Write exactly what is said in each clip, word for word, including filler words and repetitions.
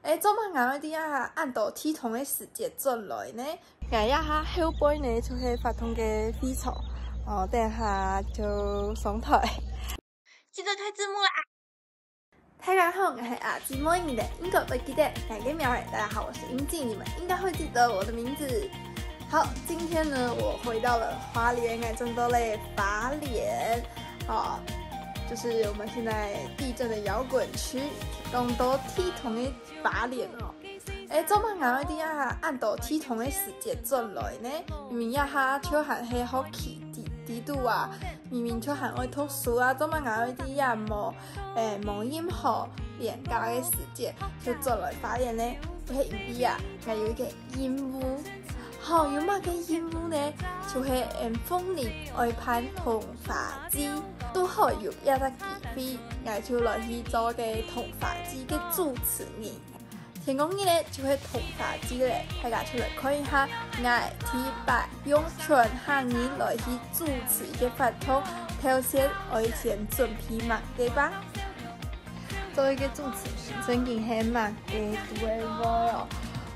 誒，做麼个𠊎會在這恁多地動个時節轉來呢？𠊎這下後背呢，就係活動个會場，哦，等下就上台。記得開字幕啦！大家好，𠊎係阿姊妹，你們應該會記得𠊎个名了。大家好，我是英靜，你們應該會記得我的名字。好，今天呢，我回到了花蓮，𠊎轉到了花蓮，哦，就是我們現在地震的搖滾區，當多地動个花蓮哦。誒，做麼个𠊎會在這恁多地動个時節轉來呢？明明這下就還係學期底，底肚啊，明明就還愛讀書啊，做麼个𠊎會在這無，誒，無任何連假个時節就轉來花蓮呢？係因為啊，𠊎有一個任務。好，有麼个任務呢？就係，嗯，鳳林愛辦桐花祭，堵好有這隻機會，𠊎就來去做个桐花祭个主持人。 天光日呢，就係桐花祭了，大家就來看一下𠊎第一擺用全客語來去主持一個活動，頭先愛先準備麼个吧？做一個主持人，正經係麼个都會會哦。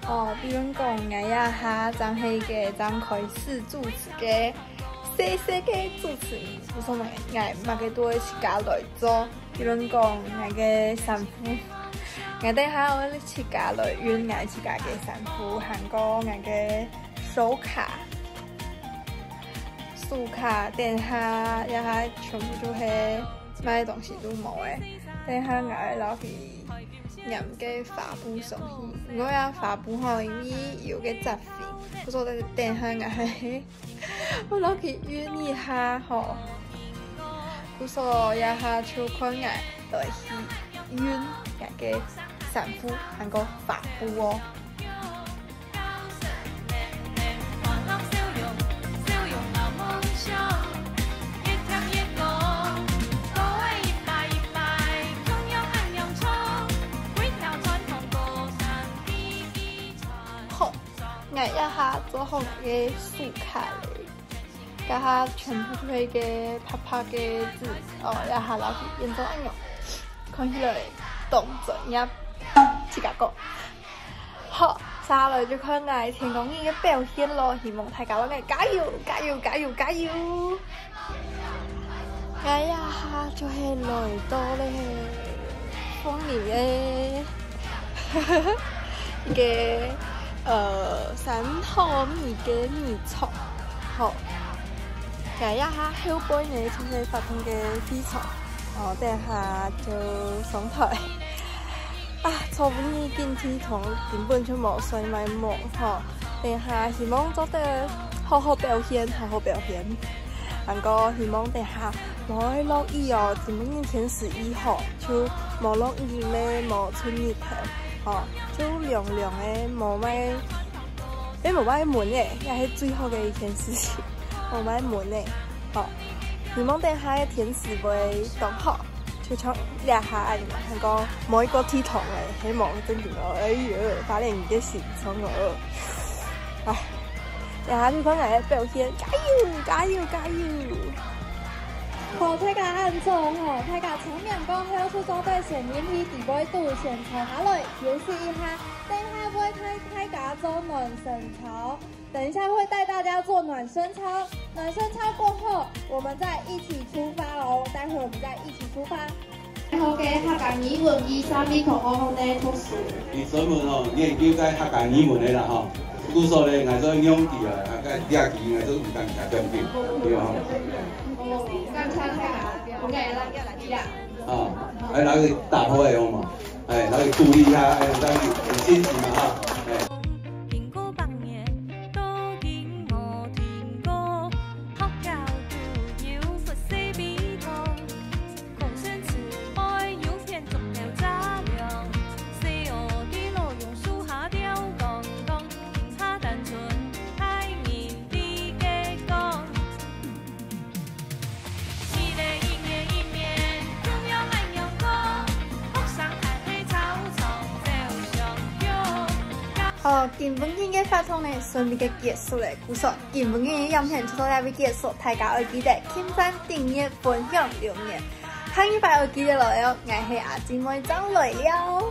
哦，比如講，𠊎這下正係一個正開始主持个細細个主持人，故所𠊎麼个都會自家來做。 比如講，𠊎个衫褲，𠊎等下愛自家來熨𠊎自家个衫褲，還過𠊎个手卡、手卡，等下這下全部就係麼个東西都無了。等下𠊎愛摎佢黏个花布上去，毋過這花布吼，因為有個雜費，故所等下𠊎還 𠊎摎佢熨一下吼。故所這下就看𠊎來去熨𠊎个衫褲，還過花布哦。 好，𠊎這下做好𠊎个手卡了，這下全部都係个白白个紙，哦，這下摎佢印到恁樣，看起來當專業，自家講。好，接下來就看𠊎天光日个表現咯，希望大家為𠊎加油，加油，加油，加油！ 𠊎這下就係來到了鳳林个一個，呃，三號米个米廠。好，𠊎這下後背呢，就係活動个會場，哦，等下就上台。啊，昨晡日緊地動，根本就無睡，無夢吼。 等下希望做得好好表現，好好表現。還過希望等下無愛落雨哦，今晡日天時異好，就無落雨咩，無出日頭，吼，就涼涼个，無麼个，也無麼个悶个，也係最好个一件事情，無麼个悶个，吼。希望等下个天時會當好。 就像這下恁樣，還講無一個地動个，係無正經哦，哎喲，花蓮人个心腸哦。唉，這下就看𠊎个表現，加油，加油，加油！好，大家恁早吼，大家沖涼過後就做得先入去底背肚，先坐下來休息一下，等下會帶大家做暖身操。 等一下會帶大家做暖身操，暖身操過後，我們再一起出發哦。待會我們再一起出發。好个，客家語文，以下咪同學好呢，讀書。你專門吼研究該客家語文个啦吼。故所呢，𠊎做用字啊，啊，該這句𠊎做毋敢聽，對毋對？對吼。感謝大家，OK，來，來，來。啊，來，來，打破个好嘛。 哎，來鼓勵一下，哎，來有信心嘛哈，哎。好，今晡日个活動呢，順利个結束了。故所，今晡日个影片就到這位結束，大家愛記得點讚、訂閱、分享、留言。下禮拜愛記得來哦，𠊎係阿姊妹正來尞。